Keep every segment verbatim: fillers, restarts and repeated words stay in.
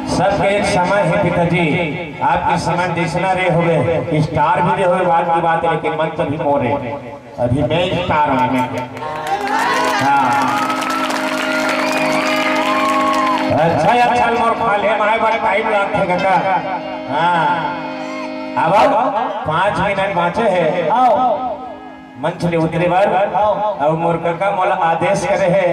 सबके एक समय हे पिताजी, आपके समय जैसना रे होवे, स्टार भी रे होवे, बात की बात है, लेकिन मन तो भी मोरे। अभी मैं स्टार हूँ, मैं। हाँ। अच्छा, अच्छा, मोर खाले माय बर टाइम लागथे काका। हाँ। अब आओ, पाँच मिनट बाँचे हे। आओ। मंच ले उतरे बर। आओ। अउ मोर काका मोला आदेश करे हे,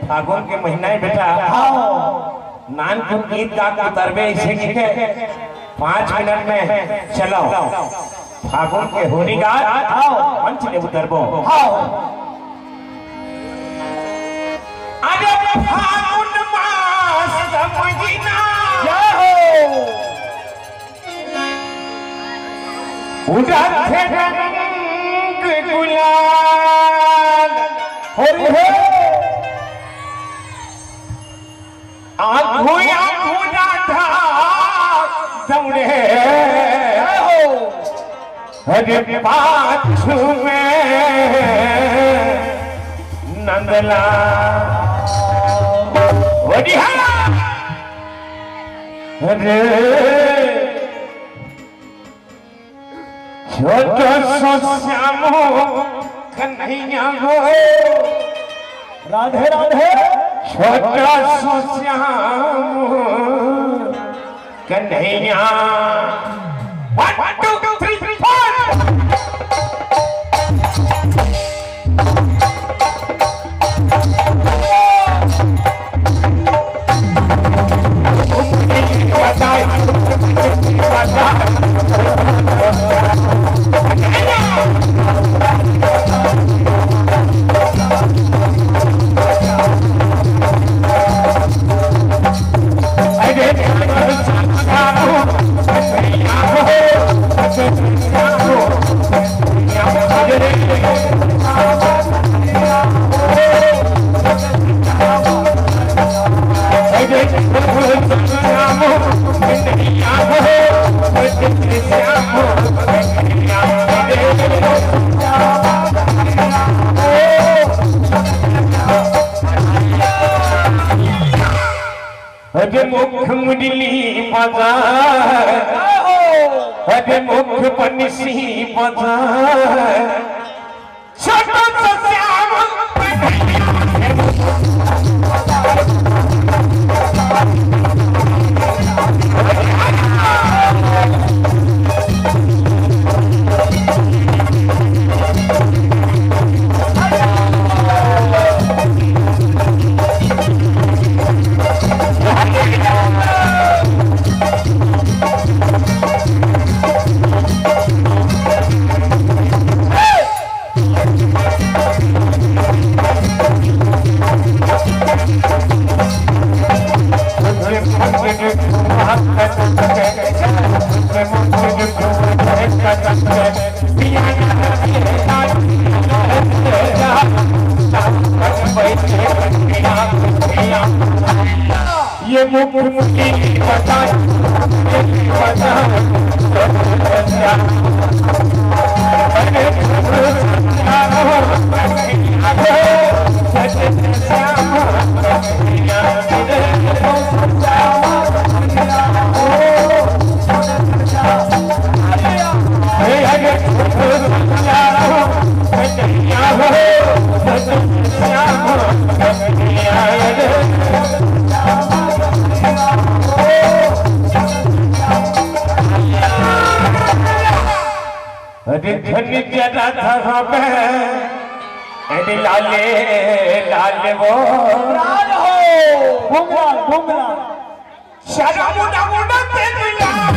फागुन के महीना हे बेटा। आओ। नानकुन गीत गा के उतरबे, अइसे कहिके पाँच मिनट में चलो। फागुन के होरी गा, आओ। मंच ले उतरबो। आओ। अरे फागुन मास महीना। जय हो। उड़थे रंग गुलाल। होरी हो। आगू आगू राधा दौड़े। अरे पाछू में नंदलाल। होरी हो। अरे छोटो सो श्याम कन्हैया हो। राधे राधे। छोटो सो श्याम Kanhaiya. One, two, three, four। अरे मुख मुरली बजा, अरे मुख बंसी बजा, छोटो सो श्याम। ये मुख मुखी पता, पता। अरे धनी जरा धरबे, अरे लाले, लाले वो। लाल हो, घुमरा, घुमरा। शरम उड़ा उड़ा तेरी लाल।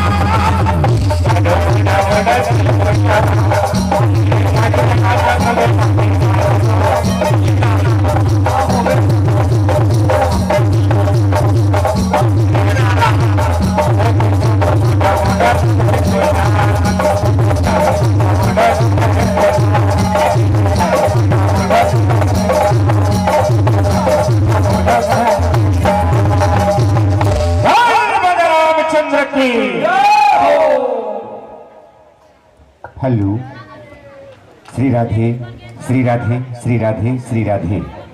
रामचंद्र की। हेलो, श्री राधे, श्री राधे, श्री राधे, श्री राधे।